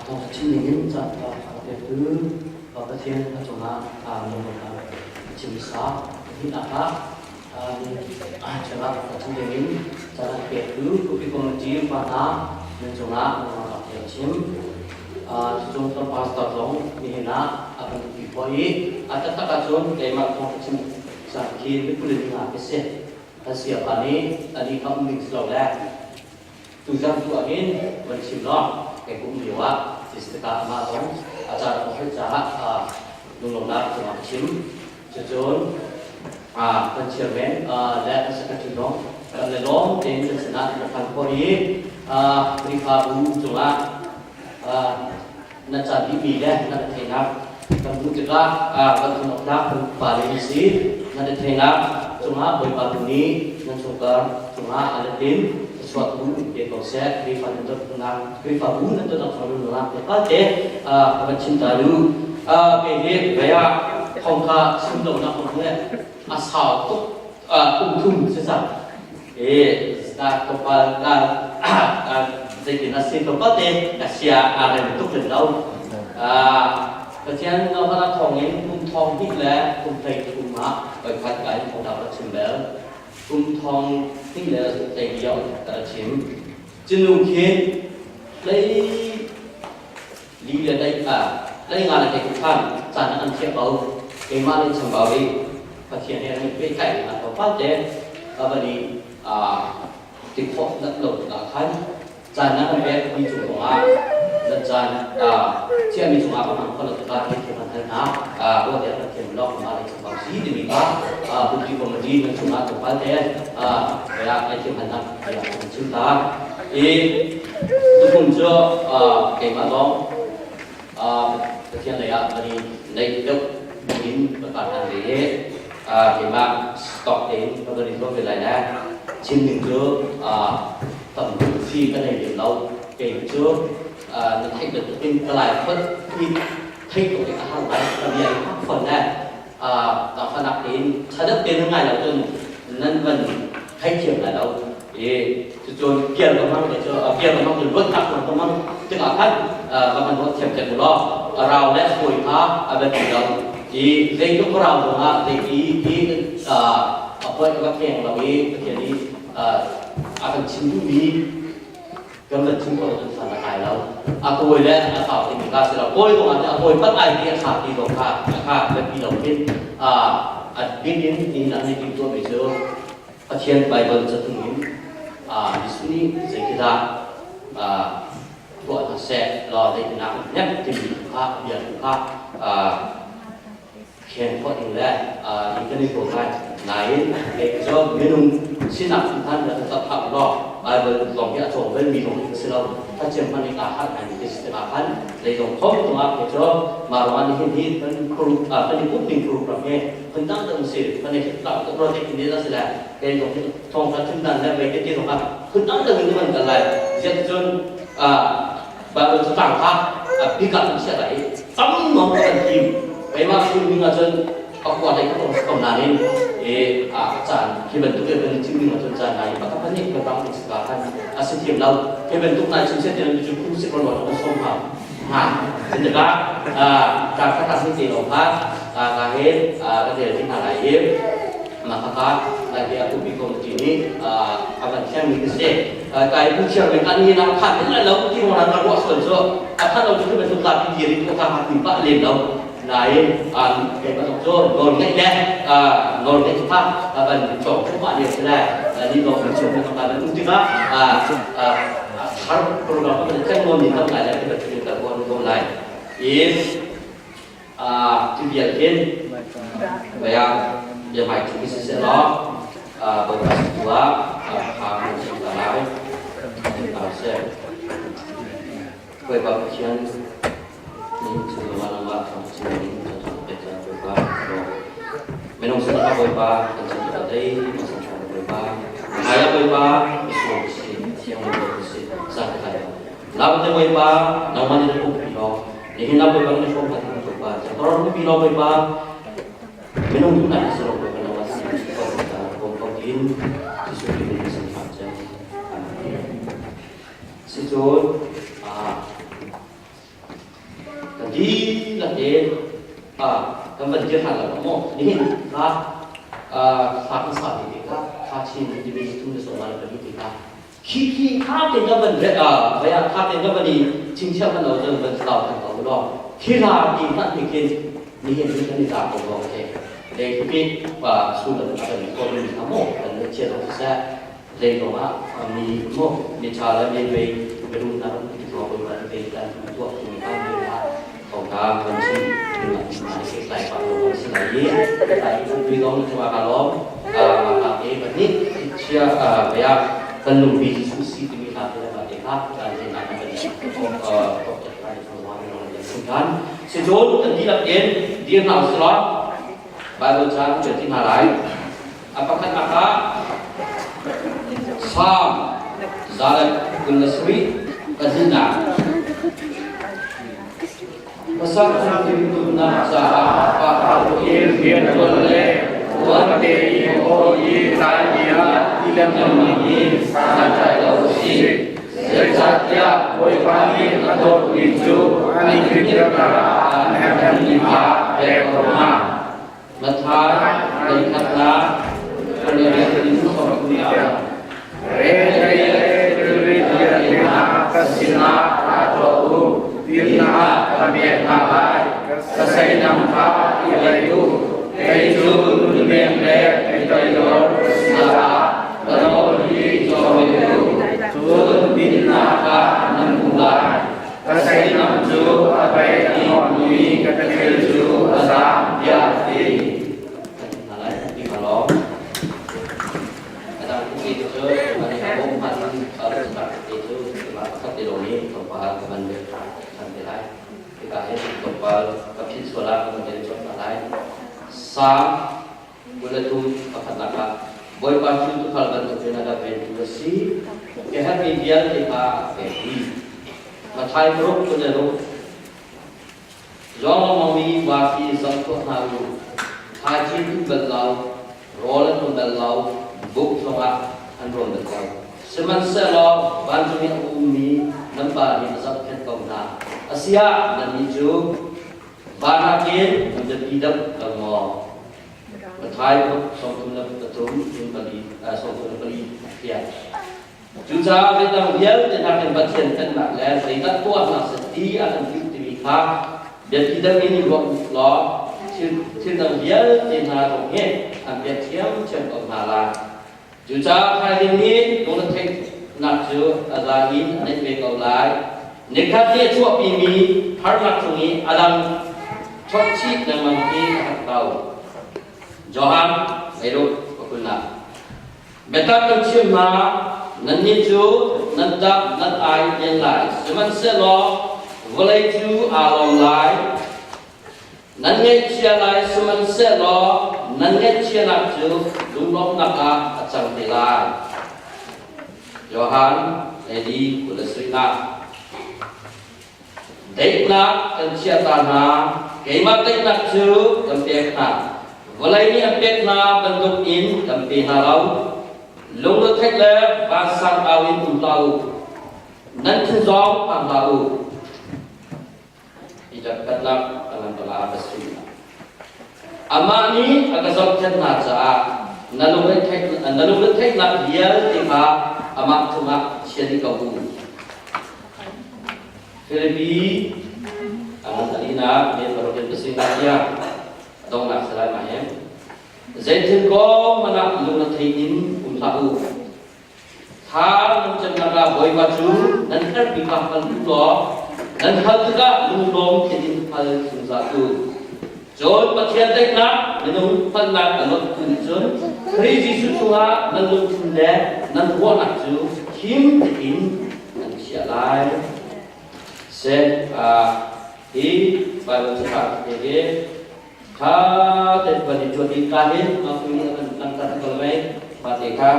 Thawngṭha chim dingin caan ṭha a pektu Pa Pathian a cungah lunglawmhnak a chim hmasa. Pahnihnak ah chungah thawngṭha chim dingin caan a pektu Pupi Committee upa hna nan cungah lunglawmhnak a chim. Cucung kan pastor zong nihin ah a kan umpi khawh i a taktak ahcun keimah thawngṭha chim caan khi ni 25 ka si. Kan sayapa nih a ni kha um ding si lo le Tuzarh tu ah hin van chim law kai pum lio ah tikah amah zong a caan a hal caah lunglawmhnak cungah a chim. Cucun kan chairman le kan secretary zong kan le lawm tein kan sinah kan phan khawh i Khrihfabu cungah na caan dihmi le na theihnak kan hmuh tikah kan thunawknak kan pa le si na theihnak cungah Bawipa tu nih nan chungkar cungah a letin thluachuah tu pe ko seh. Khrihfa nan dawtnak Khrihfabu nan dawtnak thawng nunnak te palte ka van chim ta lu ke hi vei ah thong kha chim lonak kong he a sau tuk kum thum si cang e ka topal ka zeitin a si topal te ka sia a rem tuk len lo. Pathian nawhana thawngin kum thong hnih le kum hlei thum ah oi khat ka in thong ka chim bel. Kum thong hnih le hlei lio ka chim. Cinu khin hlei li le hlei a hlei nga le hlei khan caan an thiah ko. Keimah le chambau i Pathian he an i pehtlaihnak tlawmpal te a van i ti khawh nat lo tikah khan caan na kan pek mi cung zongah nan caan thiahmi cungah ka hmang kho lo tikah hi thil kan hal hna. Ruah tiah Pathian lawng mah le chambau si timi kha Pumpi Committee nan cungah tlawmpal te ai thiam halnak tiah kan chim ta. I tukum cu keimah zong Pathian lei ah kan i neih deuh in ka hlan ve i keimah stock tein ka van i zuam ve lai le chim ding cu tam fi ka nei lem lo. Kei cu na theih bantukin ka lai phot hi theih tuk i a har ngai. Ka bia hi fak fawn le fanak tein ṭha tein ngai lo cun nan van theithiam lai lo i cucun pial ka hmang te cu pial ka hmang cun ruat tak ka hmang tikah khan ka van ruat thiam thiam law rau le hawi kha a biapi lo i zeitluk rau zongah zeiti hi a poi a va kheng lo i Pathian nih a kan chim duhmi kan van chim ko cun san a kai lo. A kawi le a thau timi kha si lo. Kawi zong ah a kawi pat ai ti a tha ti zong kha a kha biapi lo khin a bik in nihin ah nih timhtuahmi cu Pathian Baibal catung in Jesuh nih zeitindah tuah hna seh law zeitindah kan hnemh timi kha bia tu kha khen khawh ding le in kan i zuam lai. Nain kei cu minung sinak phunphan le kan phak law Bible zong hi a cawng belmi zong hi ka si lo. Thacem hmanh in aa harh ngai mi si tikah khan zeizong khom tungah kei cu mah ruangah nihin hi kan kan i pumh ning program hi phun dang dang si kan i tlak tuk rua tik ni si le kei zong hi thong kha thim dan le vei te ti zong ah phun dang dang in kan kal lai. Ziah cun Bible catang kha a bik ah kan chiah lai i tam nawn kan thim. Keimah thim ding ahcun a khua hlei ka ko nain i a caan hi bantuk in kan i thim ding ahcun caan nai pakhat pahnih kan ram kan sika khan a si thiam lo. Hi bantuk nai chim set cu khu si ko kan som ha ha tikah caan khat ah te lo kha ka he ka tel ti hna lai i mah khakha lai hi a pupi committee nih a van thiangmi ka si. Kai bu thiang men kan ni na khan in lo ti mo ran ruah sual cu a khan lo cu bantuk zapi dir in ka ha ti pa lem lo. Nain kei bantuk cu nawl ngeih le nawl ngeih kha ban cawng thupah lio si le ni dong kan chung kan ban um tikah har program kan kan nawl ni tam lai le bantuk in kan nawl ko lai i tu vial hin baya bia mai thu si se law Bawipa tu ah ha kan chim ta lai se. Bawipa Pathian nih chung lama lama thawng chim ding kan thawng pek cang Bawipa. Minung sin ah Bawipa kan chim tikah dei masang tha Bawipa Maya Bawipa misual si thiang lo si sa ka kai lam te Bawipa nangmah nih na pi lo nihin ah Bawipa na hrawm kan Bawipa tor pi lo Bawipa minung tu na si lo Bawipa nangmah si ko ko ko in Jesuh Khrist nih san hram cang. Sicun. dihlak in kan van dir hna lo maw? Nihin kha thla kan sa te kha thla chin timi thum le sawm le pahnih te kha khi khi kha te ka van vaya kha te ka van i chingchiah kan lo cun van thlau kan ko lo khi hla ti hmanh ni khin nihin hi kan i za ko lo ke le khi pa sullam a kan ko mi kha mo kan le chia lo siseh zeizong ah mi maw mi ṭha le mi vei mirum na ram ti ko ma te kan tuah mi kha mi kha thawngtha kan chim mi lai pa ko si lai i lai pi dong chunga ka lawm ka ke pahnih chia bia kan lungpi Jesuh si timi hla te ma te kha kan te na kan kan si cun kan dihlak in dir hna usila Bible caan kan ti hna lai. A pakhatnak ah Salm 127 pahnihnak Pasal tumnak caah pa in riantuan le tuante i haw i tlai bia ti lengmang in santlai lo a si. Zeicahtiah Bawipa nih a dawtmi cu an i hritirnak ah an herhmi kha pek ko hna. Matthai leikhatnak Rethei le thilri vialte hna ka sinah ra tuah u, dinnak ka pek hna lai. Ka seinam kha i lei u, kei cu nunnem le mitoidor ka si caah ka nawl hi cawi u, cun dinnak kha nan hmu lai. Ka seinam cu a pei a nuammi ka thil cu a zaang tiah a ti. Salm 23 pakhatnak ah Bawipa cu tuukhal bantukin a ka ventu a si. Ka herhmi vialte kha a pek dih. Matthai paruk 26 Zawng mi vafi zam tuah hna u. Thaicin tu bal lo, rawl an rawn bal lo, buk zongah an rawn bal lo. Sihmanhsehlaw vancung i a ummi nan Pa nih a zohkhenh ko hna. Asiah nannih cu van ah khin nan biapi deuh lo maw? Matthai 34 34 tiah. Cucaah midang vialte nakin Pathian pennak le zeidah tuah hna seh ti a kan duh timi kha biapi deuh in i ruah law thil dang vialte hna zong hi an pek ṭhiamṭhiam ko hna lai. Cucaah thaizing nih lungretheihnak cu a za in a neih ve ko lai. Nikhat nih a chuahpimi harnak chung i a dang chawnh chih lengmang khi a herh ko. Johan Meiruk pakulnak. Biatak kan chimh hna, nannih cu nan ṭap nan ai len lai, sihmanhsehlaw vawlei cu aa lawm lai. Nan ngaihchia lai, sihmanhsehlaw nan ngaihchianak cu lunglawmhnak ah a cang te lai. Johan Eli 27 Daihnak kan chiah ta hna, keimah daihnak cu kan pek hna. Vawlei nih an pek hna bantuk in kan pe hna lo. Lungretheih le vansang au in um hlah u. Nan thin zong phang hlah u. Ijak-katlak pala ka si. Amah nih a ka zohkhenh hna caah na lungretheihnak vialte kha amah cungah chia dih ko u. Filipi ang alina me parokin pasina tiah dongnak salai ma hem. Zeitin kong manah lung na thei in um hlah u. Thla nan camnak ah Bawipa cu nan herhmi kha hal u law nan hal tikah lunglawm tein hal zungzal u. Cun Pathian daihnak minung hngalhnak a lawmhtu nih cun Khrih Jesuh chungah nan lungthin le nan ruahnak cu him tein an chiah lai. Seh hi Baibal cafang te hi Kha te van i tuan ka hin mah nih a kan langhter ko mei mah te kha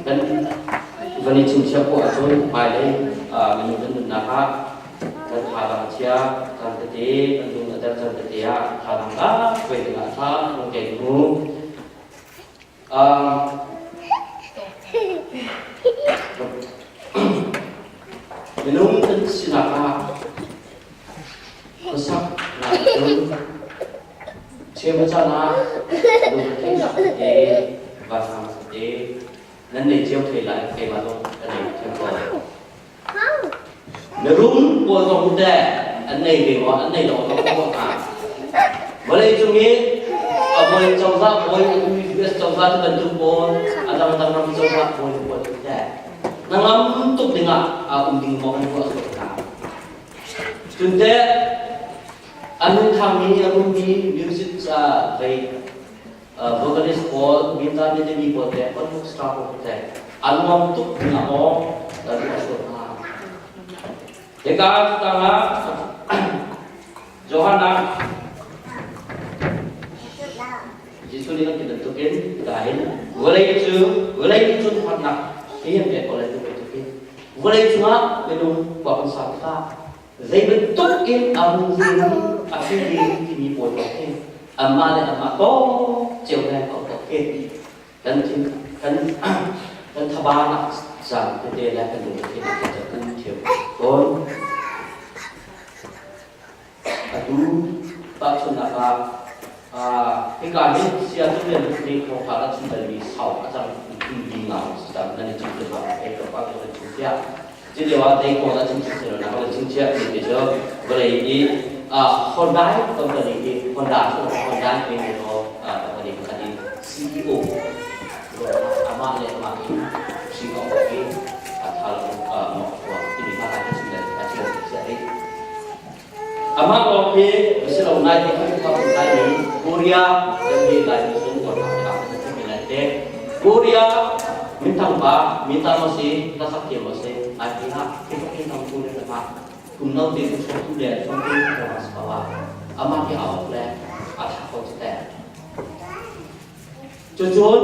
kan van i chingchiah khawh ahcun hmailei minung kan nunnak ah kan thadang a chia caan tete kan lung a der caan tete ah thadang lak ve dingah tha kan kei hnu Minung kan sinak ah. Khuasak nak cun cheu caan ah lungretheihnak tete, vanhang tete nan nei cio thai lai, keimah zong ka nei cio ko. Mirum pawl zong teh an nei ve maw, an nei lo maw ka ruah hnga. Vawleicung i a bawi cozah bawi US cozah ti bantuk pawl, a dangdang ram cozah bawi pawl teh hnangam tuk dingah aa um ding maw kan ruah sual hna. Cun teh a minthangmi a rummi music lei vocalist pawl, minta mi pawl teh Hollywood star pawl teh a nuam tuk dingah maw kan ruah sual hna. Hika tangah Johan ah Jesuh nih kan ti bantukin dahin vawlei cu vawlei cu harnak hi an pek ko lai ti bantukin vawlei cungah minung khua kan sa tikah zei bantuk in a hung mi a fim timi pawl lawng khi anmah le anmah to cio le ko ko khi kan thin kan kan thabanak caan tete le kan lungthin kan um thiam tawn. Atu tahchunhnak ah hika hin sia cu lian nih thawngtha a chim balmi sau a cang ti ngau si cang nan i chim te bang ei ka pa ka chim chiah. Cu lio ah dei kawl a chim chim silo na ka chim chiah mi te cu vawlei i Honda company hi Honda cu Honda pe ni ro company pakhat i CEO amah le amah in si ko hi a tha lo mo timi kha a chim a chim chiah rih. Amah lawng hi a si lo ngai ti kan khua lai mi Korea kan mi lai mi sun ko ta ta ta ta mi lai te Korea minthang pa minta mo si ta sak thiam mo si ai ti ha ki ko kin tang tu le ma kum no te ku chok tu le chok tu ko ma sa wa amah hi a ok le a tha ko te Cucun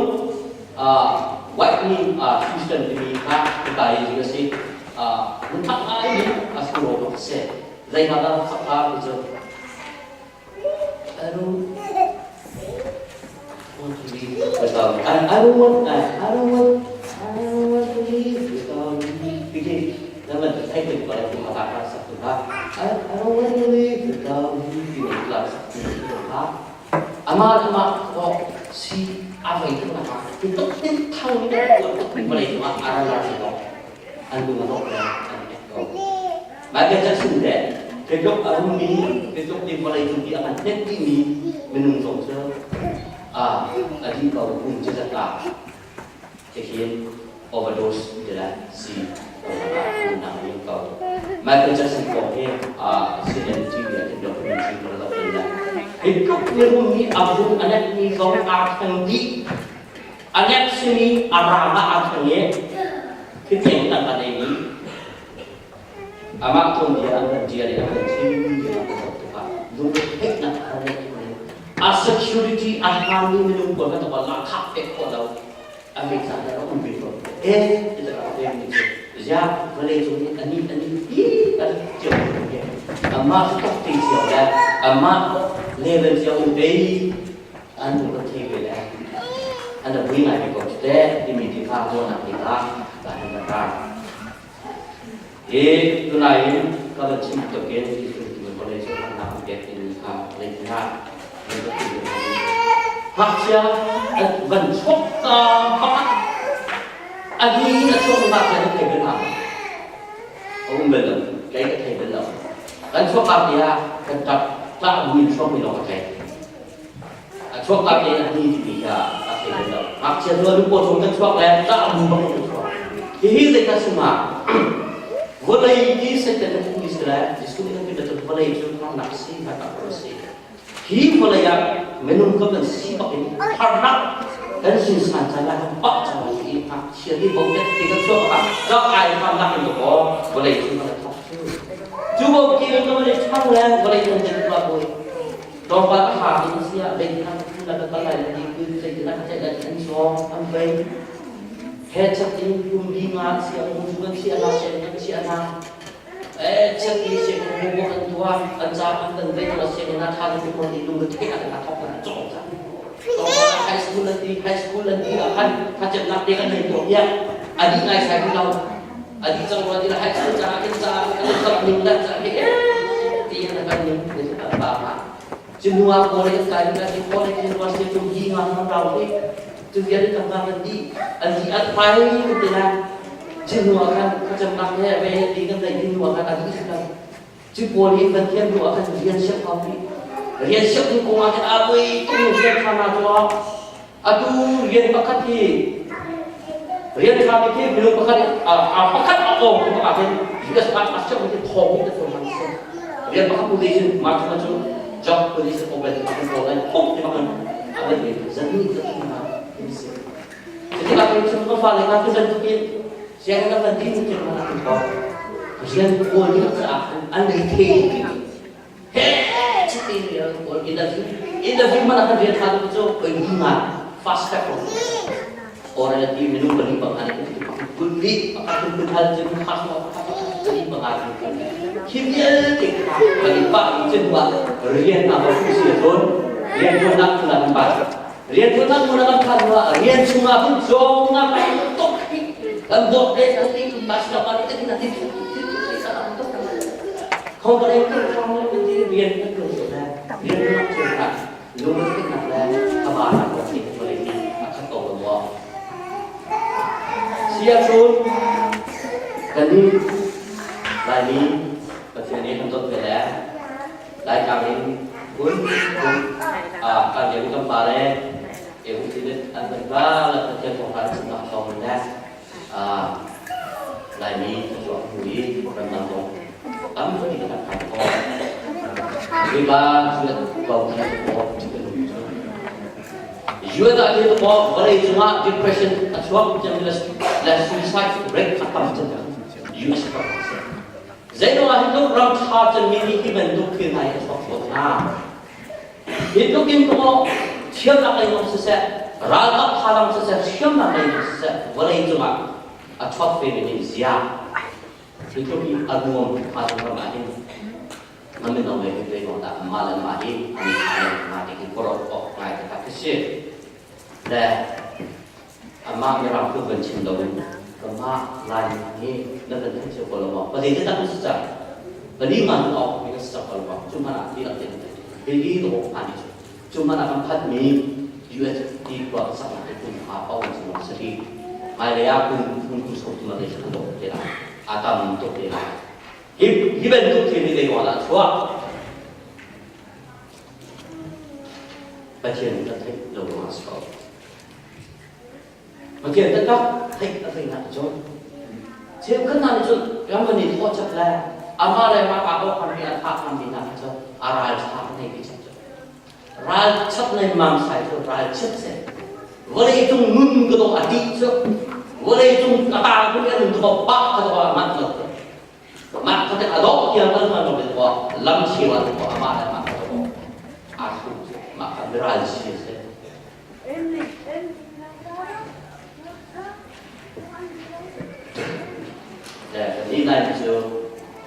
White Houston timi kha hika i a si. Hmunthak ngai in a suro bak a si. Zei hna dah sak kha ti cu I don't want to live without I don't want I don't want I don't want to live without you. Pili na man thai tu ko lai tu ma ka sak tu ha I don't want to live without you ti la sak tu ha Amah le mah thawk si a vei thang ah tutuk in thang in vawlei cungah a ra lar lo an lung a rawk le an ek ko. Michael Jackson le zeitluk a rummi zeitluk in vawlei cung i a kan hnet dihmi minung zong cu a dih ko kum cu zat ah Hihin overdose ti le si nunnak a liam ko. Michael Jackson kong hi CNN TV ah kan documentary ka zoh bal le hi tluk mirum hi a vung a nekmi zong aa thleng dih. A nek simi a rang ah aa thleng i khi tiang tangka nei mi amah tuanbia an kan ṭial i an kan chim ti ka zoh tikah lungretheihnak a rak a security a hlanmi minung pawl kan lakkhak pek khawh lo a mei caan ah rak um ve ko eh ti rak ve mi cu ziah vawlei cung nih ani ani hi an cio ke amah tok te cio le amah level cio um ve an um rak thei ve le an a vui ngai ve ko te timi ti kha ruahnak ti kha ka han ra hi tunai in ka van chim tuk in vawlei cung harnak an pek timi kha zeitinah Ngakchia van chuak ta bak a hi a chuak ngakchia nan thei bal hna a um bal lo kei ka thei bal lo kan chuak ka te ah kan tap tlah buin chuak mi lawng ka thei a chuak ka te a ni timi kha a thei bal lo ngakchia cu nu paw chung kan chuak le tlah bu bang kan chuak hihi zeidah sungah vawlei i Satan a hmuh Israel Jesuh nih kan ti vawlei cu harnak si harnak si Hi vawlei ah minung kan kan si bak in harnak kan sinsan caan ah kan pah cang lai i ngakchia hi botet ti kan chuak ah ka ai harnak in kaw vawlei cu kan thok cu cu bo ki in kan vawlei chang le vawlei kan din pa boy tlawmpal a ha in sia zeitin ah ka la ka lai ti kun zeitin ah ka ceih lai an sawng an vei he chak in kum li nga sia mu cu kan sia na kan sia na Chiat i sianginn homework an tuah, an ca an kan vei tuah sianginn ah ṭha deuh in ti lung theih ah kan thawk kan cawng cang. High school an ti, high school an ti ah khan thacemnak te kan nei tuah piak. A dih ngai sai lo. A dih cang ruah ti high school caah kan caah kan sak ning dan caah he ti an kan ning. Cu hnu ah college kai ding ah college university cu hi nga kan rau hi. Cu vial kan nga kan dih. An dih an pai kan ti lai. Cu hnu ah khan thlacamnak he ve ti kan neih hnu ah khan a dih hrim. Cu pawl hi kan thiam hnu ah khan rian siap hau rih. Rian siap ding kong ah khan a poi tung rian kha na tuah. Atu rian pakhat hi rian ṭha bik hi minung pakhat a pakhat a awng ti bak ahhin US ah a siap hi thawng in a tuan man si. Rian pakhat position mah cu cu job position open ti bak in kawl lai phuk ti bak in a van ve zani zathum na in si. Cutikah kei cu ka fale hna cu bantukin sianginn an van dih ning cun an thawng. Rian kawl ding caah an rei thei he chiti rian kawl interview interview mana kan rian tha tu cu oi ngai fast track ko ore ti minung pali panga ne kulli pakhat kun hal cun fast mo pakhat pali panga kun khi vialte kha kan i pah i cun wa rian na ba si thon rian tuan nak tu nak pa rian tuan nak tu nak phan wa rian chungah kun zong na pa tok kan bok de kan ti mas na pa ti na ti Kho ka thawng le kan ti rian kan tuan cio le rian nak cio kha lungretheihnak le thabanak le thei vawlei nih a khat ko lo maw? Si ahcun kannih Laimi Pathian nih kan dawt ve le Laitlang in kun kun kan rian kan pa le EU an kan pa le Pathian thawngtha chimnak thawng in le Laimi kan chuak hnu i ramdang zong tampi kan rak phan khawh. Riba zuat ko ti ko Yuan ah ti ko vawlei cungah depression a chuak cem le suicide rate a tam cem US ram a si. Zeiruang ah hi tluk ram ṭha cemmi nih hi bantuk thil hna hi a chuak khawh hna? Hi tluk in maw thiamnak lei zong siseh, ralkap thazaang siseh, hriamnam lei zong siseh, vawlei cungah a chuak ve mi nih zia hi tluk i a nuam ṭha ram ah hin na mino lei hi zei dah mah le mah hi an i thah le mah ti hi khuaruah awk ngai taktak khi si. Le amah mirang tu van chim loin kanmah Laimi hi na kan theih cio ko lo maw? Pali te tak na si cang. Pali ma nu awk mi na si cang ko lo maw? Cu hmanh ah ti lak te hi lo phan cu. Cu hmanh ah kan phat mi US ti khua kan sak nak kum kha pau in si sa hi. Hmailei ah kum kum kum som tu ma te kan do te la. A tam tuk te la. Hi hi bantuk thil ni lei ah chuak. Pathian kan theih lo ruangah a si ko. Pathian taktak theih a theihnak cu cheukhat hna nih cun ram van i thawh chap le amah le amah aa bawk mi a thah mi hna cu a ral ṭha an nei ti chap cu ral chap nei mang sai cu ral chap se vawlei cung nun ka dawh a dih cu vawlei cung a tang kun an nun ko pa ka dawh a mat lo mah kha a dawh tiang kan hman lo ko lam cheu ah ko amah le amah ka dawh aa hru mah kha miral si a si. Le ni lai cu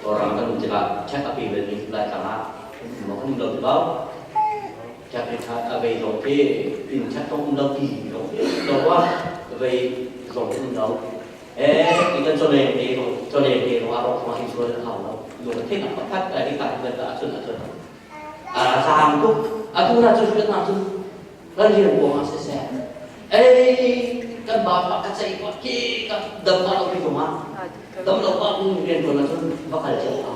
Kawlram kan um tikah check a pe belmi lai tlang ah maw kan um lo ti lo. Check i that a vei zong khi inn check zong um lo ti zong khi lo ah vei zong um lo. Eh, i kan chawleng te chawleng te zong a rawk zong ah insurance a hau lo. Lung a theih nak pakhat i ka in ah cun a cun. A zaang tuk. Atu na cu na cun kan rian ruangah siseh ei kan bapak ka ceih ko ki ka dam pa lo ti zongah dam lo pa rian tuan ahcun va kal cio ko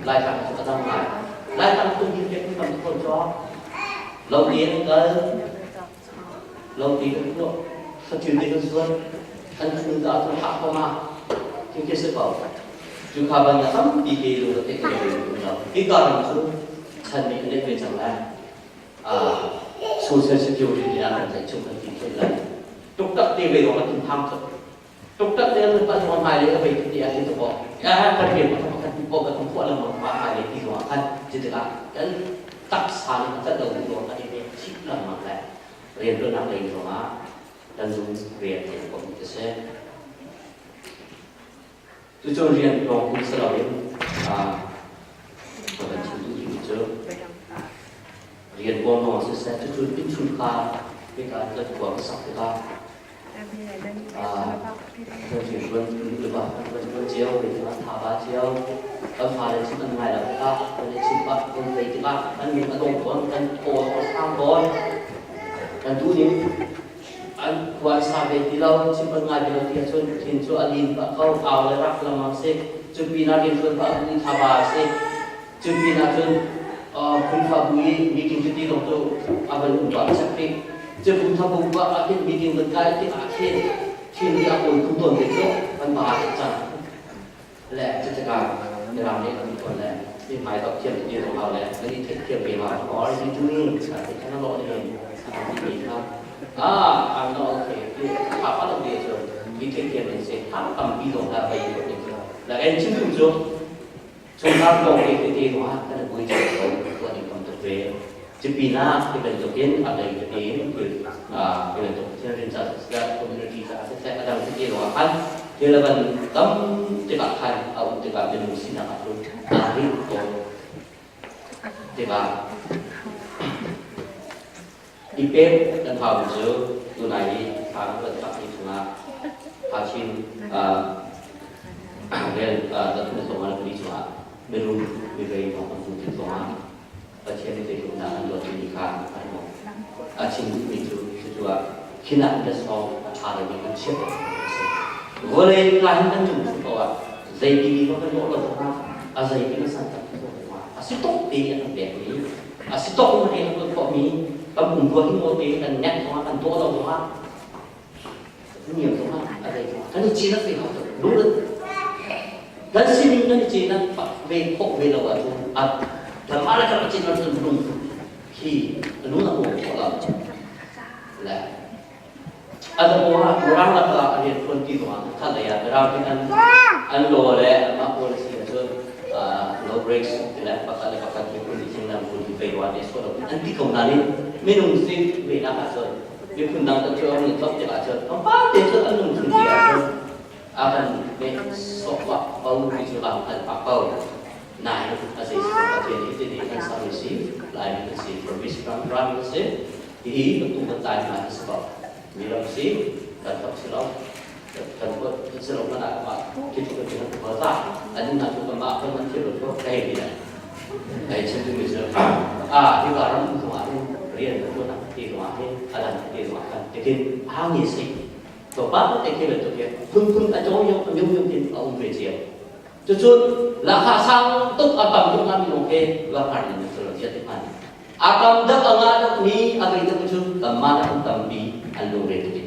lai tlang cu a dang ngai lai tlang tung hi kan tam ko cho lo ti an kal lo ti kan tuah sathil ti kan zuat kan thun ta tu hak ko ma cu khi si ko cu kha ban tampi ke lu te ke lo hi ka ram cu chan nih an ve cang lai social security nih a kan tlaih chung kan ti thei lai. Tuktak te ve zong a thinphang tuk. Tuktak te an pa zong hmailei a vei ti a ti tuk awk. Kan rian pakhat pakhat ti paoh kan phuah lengmang ma hmailei ti zong ah khan cutikah kan taksa nih a cat lo mi zong kan i pek chih lengmang le rian tuannak lei zong ah kan lung rian te ko ti si. Cucu rian lawng in si loin ka van chim duhmi cu rian kong lawng siseh cucu innchungkhar hika kan khua ka sak tikah Rian kan ṭuan cio, rian kan tha ba cio. Kan fale chim an ngai lo tikah, kan i chim pah, kan tei tikah kan min a dong tawn, kan thaw a sang tawn. Kan duhning an khua an sa ve ti lo, chim an ngai ti lo ti ahcun thin cu a lin pah ko, au le rak lengmang si. Cu pinah rian ṭuan pah ah tha ba a si. Cu pinah cun Khrihfabu i meeting tete zong cu a van um pah cek rih. Cu phungthabu pah ah khin meeting van kai tikah khin thil nih a kawl tu tawn te cu kan ba tuk cang. Le cu tikah Mirang nih an tawn le mi hmai dok thiam tete zong hau le nan i theih thiam ve hau. Or is he doing? They cannot lawh ni ti kha. Ah, I'm not okay. Tha pa lo te cu mi theih thiam in se tha tampi zong kha vai ko ni cu. La en chim cu Chungkhar kong he tete zongah kan i buai cio ko tuah ding tam tuk ve. Cupinah ti bantukin a lei tete in thil ti bantuk thilrin ca siseh, community ca siseh, a dang tete zongah khan thil a van tam tikah khan a um tikah minung sinak ah cun aa rinh tawn tikah i pek kan hau cu tunai i thla kan van fak ni chungah Kachin rel zathum zong ah pali chungah mirum mirei zong kan hmu tik zongah Pathian nih zeitluknak an tuah timi kha an hmu. A chim duhmi cu cucu ah khinak le sawng a ṭha lomi kan chiat a si. Vawlei ka hin kan cung chung paoh ah zeiti mi kan lawh lo zongah a zei ti na san tak zongah a si tuk te a kan pekmi a si tok in rian kan khawhmi kan pumrua hi maw te kan nek zongah kan tuah lo zongah niam zongah a zei zongah kan i cin ve hau lung kan sining kan i cin ve khawh ve lo ahcun a kanmah le kan cin ahcun lung hi lung a hmuh khawh lo le a damo ah Mirang lakah a rian ṭuan ti zongah khat lei ah Mirang hi an an law le anmah policy ahcun no breaks ti le pakhat le pakhat miphun i thing lam phun hi vei ne sual lo an ti ko nain minung si ve nak ahcun miphun dang kan cu an i tlok tik ahcun tlawmpal te cun an lungthin ti ahcun a kan neh sawhwah ko ti cu lam kan pak ko nain a zei si Pathian nih tete kan sermi si Laimi kan si Burmese ram ram kan si Hihi kan tung kan tlai hna hi si ko. Mi ram si, kan hlok si lo. Kan huat si lo hmanh ah mah khi tluk in kan huat ah an hna cu kanmah kan man thil lo ka hei ti lai. Hei chim duhmi cu ah hi ka ram zong ah hin rian ka tuan ti zong ah hin a dang ti zong ah khan tikin a ngi si. To pa te khi bantuk hi phunphun a cawng yong a myung myung in a um ve cio. Cucun lahkhah sang tuk a tam tuk ngami lawng khi va hngar in cu lo ziat ti hman. A tam deuh a ngah deuhmi a vei deuh cu kanmah nak in tampi an lungre tuk i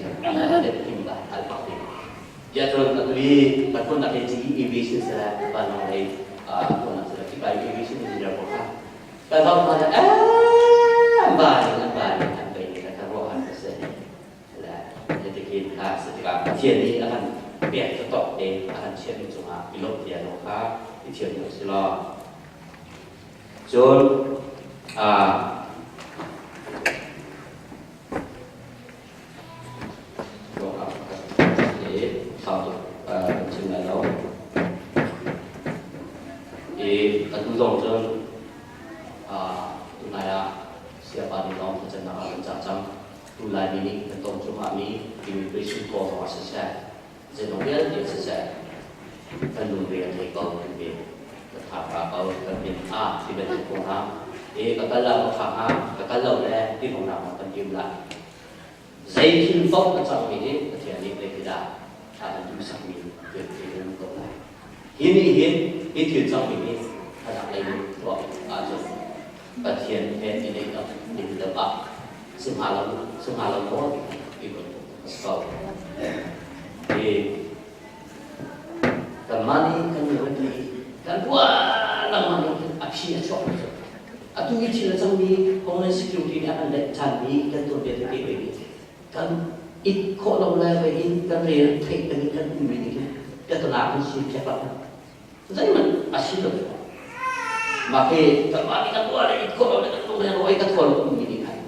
thim la al pak ding. Tiah cun atu i pathuannak hi GEV siseh vanlawng lei tuahnak siseh tika i aviation engineer pawl kha ka zoh hna le an bai an bai an bei ni kha ruah an ka si. Le hitikin kha si tikah Pathian nih a kan pek taktak te a kan chiahmi cungah i lawmh bia zong kha i thiam deuh si law. Cun sau tuk kan chim lai lo. I atu zong cun tunai ah siapa nih lawng thlacamnak ah kan cah cang. Tu Laimi nih kan ton cuahmahmi immigration kong zong ah siseh, zeizong vialte siseh, kan lungre a thei ko kan ti. Ka tha ka ko, kan min a ti bantuk kong ha. E ka kal lo ka tha ha, ka kal lo le ti kong nak kan tim la. Zei thil paoh a cangmi hi Pathian nih zeitindah a kan duhsakmi thil ti kan ko lai. Hi nih hin hi thil cangmi hi a rak lei tuah ahcun Pathian he i neih lo ding deuh ah si hnga lo si hnga lo maw ti bantuk a si ko. Hi kanmah nih kan i kan ruah lengmang nih a phi a chuak mi cu atu i thil a cangmi Homeland Security nih a kan let ṭhanmi kan tuanbia tete ve nih kan it khawh lo le ve in kan re theih peng in kan ummi nih khin piatana kan si piak lo Zeihmanh a si lo. Mah hi kanmah nih kan tuah le it khawh lo le kan lung le rawi ka thawl ummi nih khan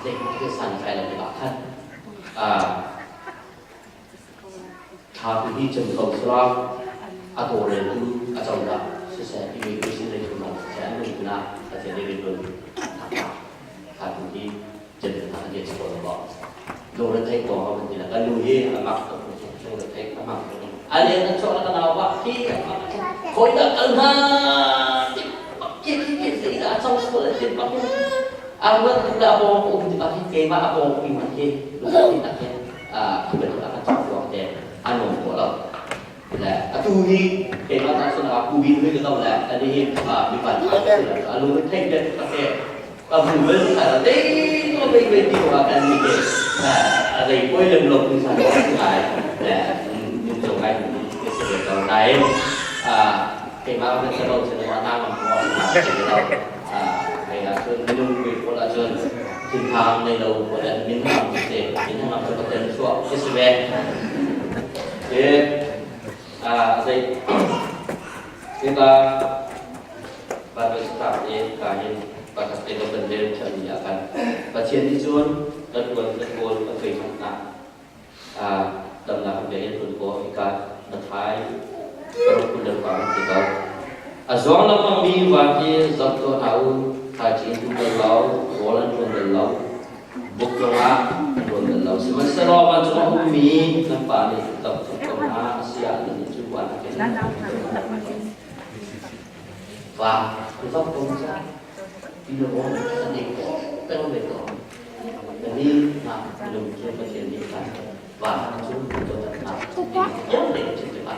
zeihmanh thil san tlai lo tikah khan thla hi cun ko sila a tawlreltu a cozah siseh immigration lei chung zong siseh an lungthin ah Pathian nih riantuan thla tu hi cun thla kan si ko lo lungre thei ko ha kan ti le. Ka nu hi a mak tuk chung le theih a mak tuk. A len an chuak le ka nau ba hi a mak khoi dah kal hna ti pak ke ke ke te dah chong school a tin pak a ruat tuk le a bawng um ti pak hi keimah a bawng pi man hi lung ti tak hin a bantuk a kan chong ruang te a nuam ko lo. Le atu hi keimah ta sun a pu bin hui ka le ani hi mi pan a lung thei te tak ke ka hmu bel sa la dei to bei bei ti wa kan ni ke a dei poi lem lo kun sa lo ngai le mun zo ngai ke se ke ko nai a keimah kan sa lo se wa na ngam ko a a ai la chun minung kui ko la chun thinthang nei lo ko le min hang se min hang ko ten chuak ke se ve ke a dei kita Bible cacang i ka hin pakhat te kan rel ṭhanmi ah khan Pathian nih cun kan ṭuan kan kawl kan fei hmanhnak damnak kan pek in ṭuan kaw hika Mathai paruk 25 an ti ko. A zuang lengmangmi va hi zoh tuah hna u, thaicing tum bal lo, rawl an ṭuan bal lo, buk zongah an ṭuan bal lo. Sihmanhsehlaw vancung a ummi nan Pa nih dam tuk ko hna a si ah nannih cu van a ken. Va zok ko ca ti lo aw an ei ko peng ve ko ni na lung cu Pathian nih khan va cu to na yang le chi te ba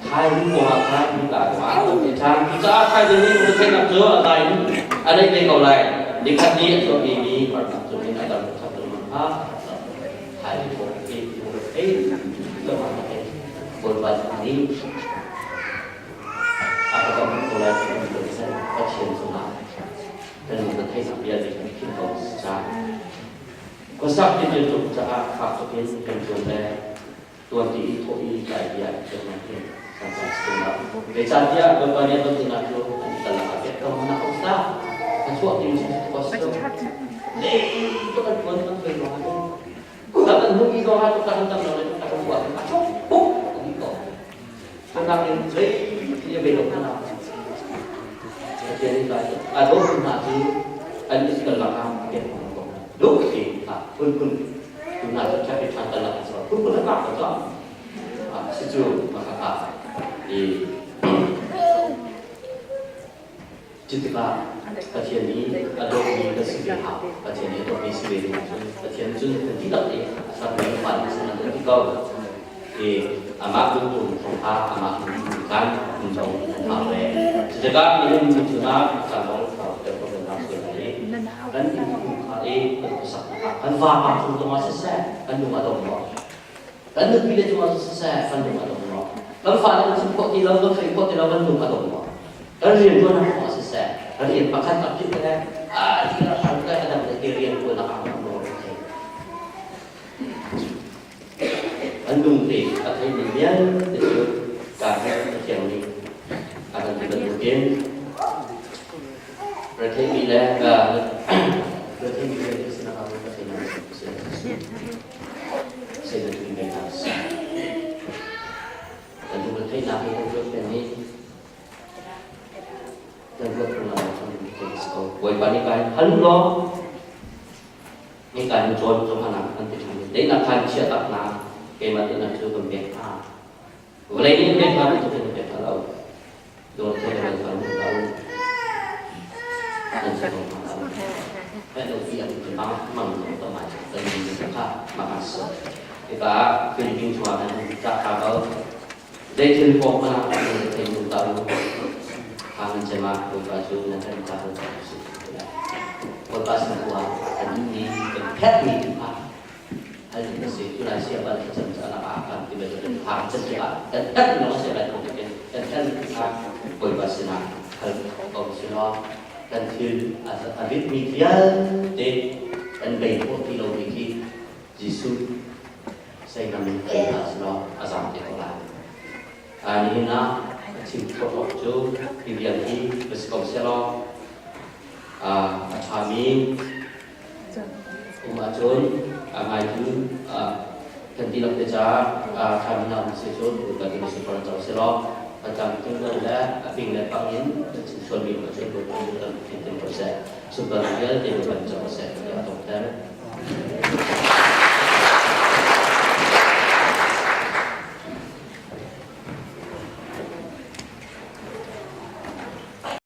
thai ni ko ha khan ni ka ko a te chan cu ca thai ni ni mu thai nak cu a dai a dai te ko lai ni khat ni a chuak mi mi har nak cu in a dam khat tu man ha thai ni ko e e to ma ta bol ba ni A ka dong ko lai ti kan ruat Pathian cungah kan lung retheihnak vialte kan philh ko caah khuasak ti tuk caah fak tuk in kan tuan le tuan ti i thawh i tlai bia kan hin sansan si lo. Zeicahtiah Bawipa nih a dontu cu an i tal ah pek ko na ko ta. A chuah ti si ko si lo. Lei to kan tuan kan tuan lo ahcun kan hnu mi zong ah kan tam lo le kan tuah a chok puk ani ko. Anak in zei ti a be lo hna. Pathian nih kai a dawt hna cu an is kal lakah pek hna ko. Luk ti a phunphun tu hna cu ṭha ṭha kal lakah so phunphun a kak ko cang. Si cu makaka i Cutikah Pathian nih a dawtmi kan si ve hau. Pathian nih a dawtmi si ve ding ahcun Pathian cun kan dihlak i a sermi fale sin an ti ko. I amah lungtum thawngtha, amah lungtum kan um zong an hau ve. Cutikah nihin ni chungah cangong thau te ko kan hau sual lai i kan innchungkhar i kan khuasaknak ah kan vapa cung zongah siseh kan lung a dong maw? Kan nupi le cungah siseh kan lung a dong maw? Kan fale kan chim khawh ti lo, kan hruai khawh ti lo, kan lung a dong maw? Kan rian tuan ah kong siseh rian pakhat a phit le a ti a hran le a dang le ti rian tuan ah ang lo thei an lung te a thei mi vialte cu ka he Pathian nih a kan ti bantukin rethei mi le rethei mi vialte sinah ah Pathian nih sei na tun ve hna kan lung retheihnak hi kan ruat peng i kan ruat peng lo kan thei si ko. Bawipa nih kai hal law ni kai nu cawn cu hana kan ti ṭhan deihnak khan chia tak na keimah deihnak cu kan pek hna. Vawlei nih pek hna bantuk in pek hna lo. Dawt the kan kan lo. Kan si ko hna lo. Kan lo pi an ti mang mang lo ta mai kan ni kha makas. Hika Philippines chungah khan ca kha ko. Zeithil paoh hmanh ah nan thei nu ta u. Kha nan cem ah Bawipa cu nan kan ta u si. Bawipa sin tu ah kan duhmi kan phetmi tu kha hal ding a si. Tunai sia bal thlacam ca nak ah kan ti bantukin kha can tikah kan tat lawng sia lai ko tikin kan kan kha Bawipa sinah hal ko si law kan thil a ritmi vialte kan bei khawh ti lomi khi Jesuh seinam in ei hna selaw a zam te ko lai. Nihin ah a chim khawh awk cu hi vial hi va si ko selaw a ṭhami um ahcun a ngaitu kan dihlak te caah a ṭhami hna um si cun kan in super co selaw a cang tung le a ping le pang in kan chim sualmi um ahcun kan kan tin ko seh. Super vialte kan co seh tiah a tongter.